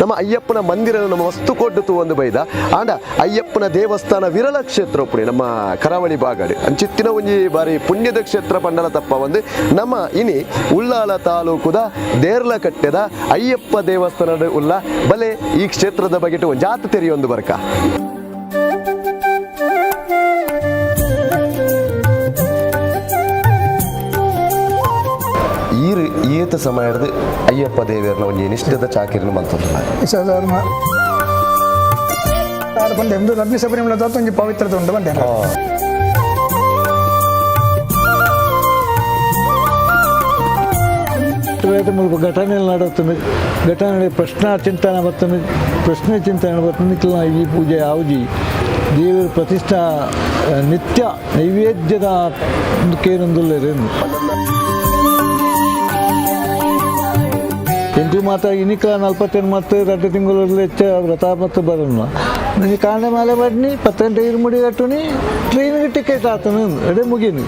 ನಮ್ಮ ಅಯ್ಯಪ್ಪನ ಮಂದಿರ ನಮ್ಮ ವಸ್ತು ಕೊಟ್ಟು ತೂವೊಂದು ಬೈದ. ಆಂಡ ಅಯ್ಯಪ್ಪನ ದೇವಸ್ಥಾನ ವಿರಳ ಕ್ಷೇತ್ರ ಉಪ್ಪುನಿ ನಮ್ಮ ಕರಾವಳಿ ಭಾಗಡ್. ಅಂಚಿತ್ತಿನ ಒಂಜಿ ಬಾರಿ ಪುಣ್ಯದ ಕ್ಷೇತ್ರ ಪಂಡಲ ತಪ್ಪ ಒಂದು ನಮ್ಮ ಇನಿ ಉಳ್ಳಾಲ ತಾಲೂಕುದ ದೇರ್ಲಕಟ್ಟೆದ ಅಯ್ಯಪ್ಪ ದೇವಸ್ಥಾನದ ಉಲ್ಲ. ಬಲೆ ಈ ಕ್ಷೇತ್ರದ ಬಗ್ಗೆ ಒಂಜಾತ್ ತೆರಿಯೊಂದು ಬರ್ಕ. ಈರು ಏತ ಸಮಯದ ಅಯ್ಯಪ್ಪ ದೇವೇರ್ನ ಒಂಜಿ ನಿಷ್ಠದ ಚಾಕಿರಿನ ಮಂತೊಂದುಲ್ಲ? ಸಾಧಾರಣ ಆರು ಪಂಡೆ ಎಂದು ರತ್ನ ಶಬರಿಮಲೆ ಒಂಜಿ ಪವಿತ್ರತೆ ಉಂಡು ಪಂಡೆ. ಬೇತೆ ಮುಲ್ಪ ಘಟನೆ ನಡತ್ಂಡ್. ಘಟನೆ ಪ್ರಶ್ನಾ ಚಿಂತನೆ ಬರ್ತಂಡ್, ಪ್ರಶ್ನೆ ಚಿಂತನೆ ಬರ್ತಂಡ್. ನಿಕ್ಲ ಈ ಪೂಜೆ ಯಾವ್ಜಿ ದೇವರ ಪ್ರತಿಷ್ಠಾ ನಿತ್ಯ ನೈವೇದ್ಯದ ಕೇನೊಂದುಲ್ಲೆರ್. ಎಂಕ್ಲು ಮಾತ ಇನಿಕ್ಲ 48 ಮತ್ತು 2 ತಿಂಗಳು ಹೆಚ್ಚ ವ್ರತ ಮತ್ತು ಬರೋಣ. ನೀ ಕಾಂಡೆ ಮಾಲೆ ಬಡ್ನಿ 10 ಗಂಟೆ ಇರುಮುಡಿ ಕಟ್ಟುನಿ, ಟ್ರೈನ್ಗೆ ಟಿಕೆಟ್ ಆತನು, ಅದೇ ಮುಗೀನಿ.